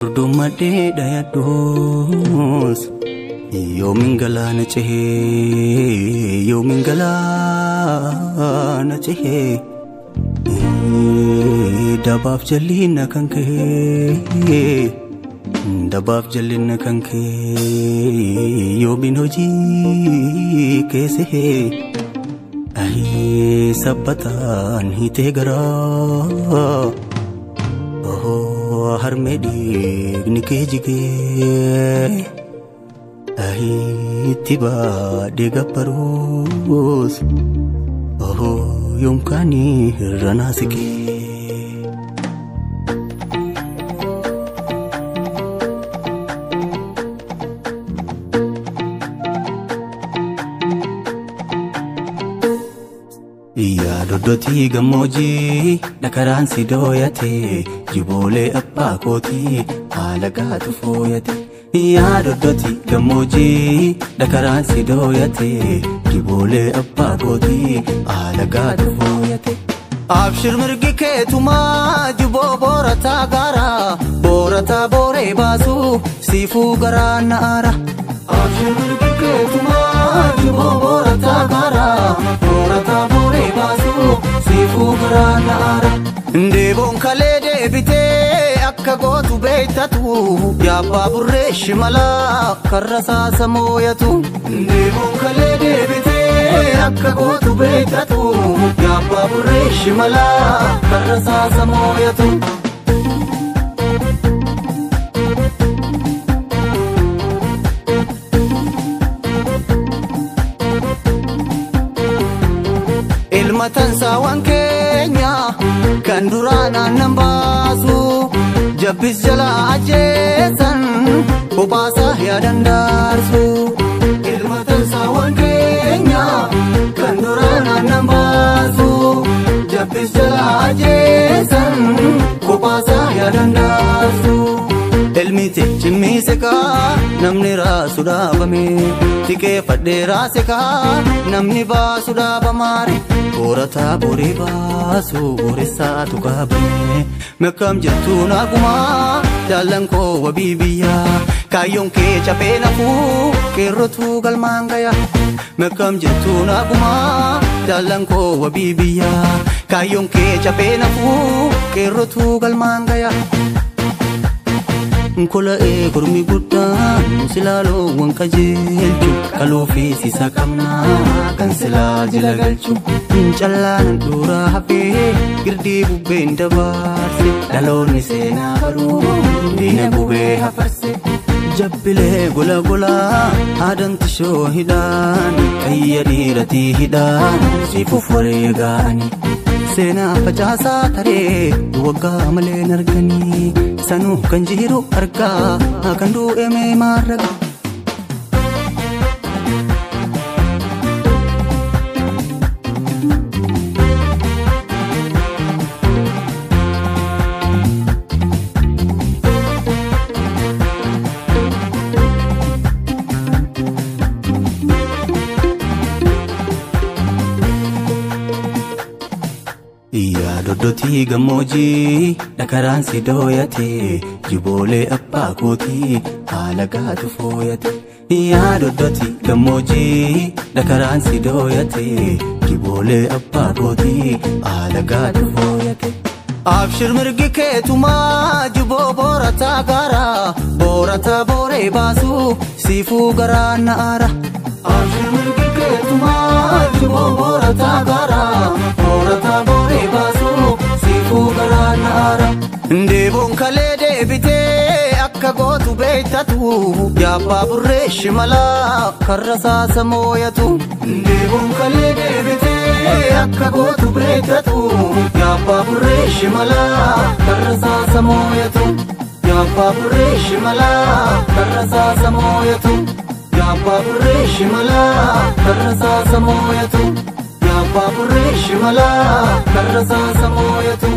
Durdummadhee dhayadhuus yoomin galaana cehee, yoomin galaana cehee, dabaaf jallinna kan ka'ee, dabaaf jallinna kan ka'ee, yoomin hojii keessee sabbataan hiitee garaa. Harmee dhiigni kee jigee itti baadhee gabbaruus yoomkaanii irra naasigee. Yaadoddotii gammoojjii dhakaraan si dooyate, jiboolee abbaa kootii haala gaatu fooyate. Yaadoddotii gammoojjii dhakaraan si dooyate, jiboolee abbaa kootii haala gaatu fooyate. Abshir mirgi keetumaa jiboo boorataa gaara, boorataa booree baasu siifuu garaa na'aara. Abshir mirgi keetumaa jiboo boorataa gaara, boorataa booree baasu siifuu garaa na'aara. Deeboon kalee deebitee akka gootu beektatu, yaabbaa burree shimalaa karra saasa mooyatu. Deeboon kalee deebitee akka gootu beektatu, yaabbaa burree shimalaa karra saasa mooyatu. Ilma tansaawwan keenya kan duraan aannan baasu jabbis jala ajjeesan kophaasa yaadan daarsu. Ilma tansaawwan keenya kan duraan aannan baasu jabbis jala ajjeesan kophaasa yaadan daarsu. Ilmi cimmise kaa namni raasu dhaabame, tiqeeffadhee raase kaa namni baasu dhaabamaare, boorataa booree baasu booressaatu qabame. Mekkam jettuun akkuma jaallan koo wabii biyyaa, kaayyoon kee caphee nafuu qeerrotu galmaan gaya. Mekkam jettuun akkuma jaallan koo wabii biyyaa, kaayyoon kee caphee nafuu qeerrotu galmaan gaya. Kola'ee kormi guddaan silaaloo qajeelchu, qaluu fi sisa qabnaa kan silaa jila galchu. Callaan duraa hafee girdii bubbeen dabarse, dhaloonni seenaa baruu diina gubee hafarse. Jabbilee gola golaa haadan tishoo hidhaan, qayya dhiiratii hidhaan sifuuf wareegaani. Seenaa facaasaa taree waggaa malee arganii, sanuu kan jiru argaa kan du'e mee maarraga. Yaadoddotii gammoojjii dhakaraan si dooyate, jiboolee abbaa kootii haala gaatu fooyate. Yaadoddotii gammoojjii dhakaraan si dooyate, jiboolee abbaa kootii haala gaatu fooyate. Abshir mirgi keetumaa jiboo boorataa gaara, boorataa booree baasu siifuu garaa na'aara. Abshir mirgi keetumaa jiboo boorataa gaara, boorataa booree baasu siifuu garaa na'aara. Deeboon kalee deebitee akka gootu beektatu, yaabbaa burree shimalaa karra saasa mooyatu. Deeboon kalee deebitee akka gootu beektatu, yaabbaa burree shimalaa karra saasa mooyatu. Yaabbaa burree shimalaa karra saasa mooyatu. Yaabbaa burree shimalaa karra saasa mooyatu. Yaabbaa burree shimalaa karra saasa mooyatu.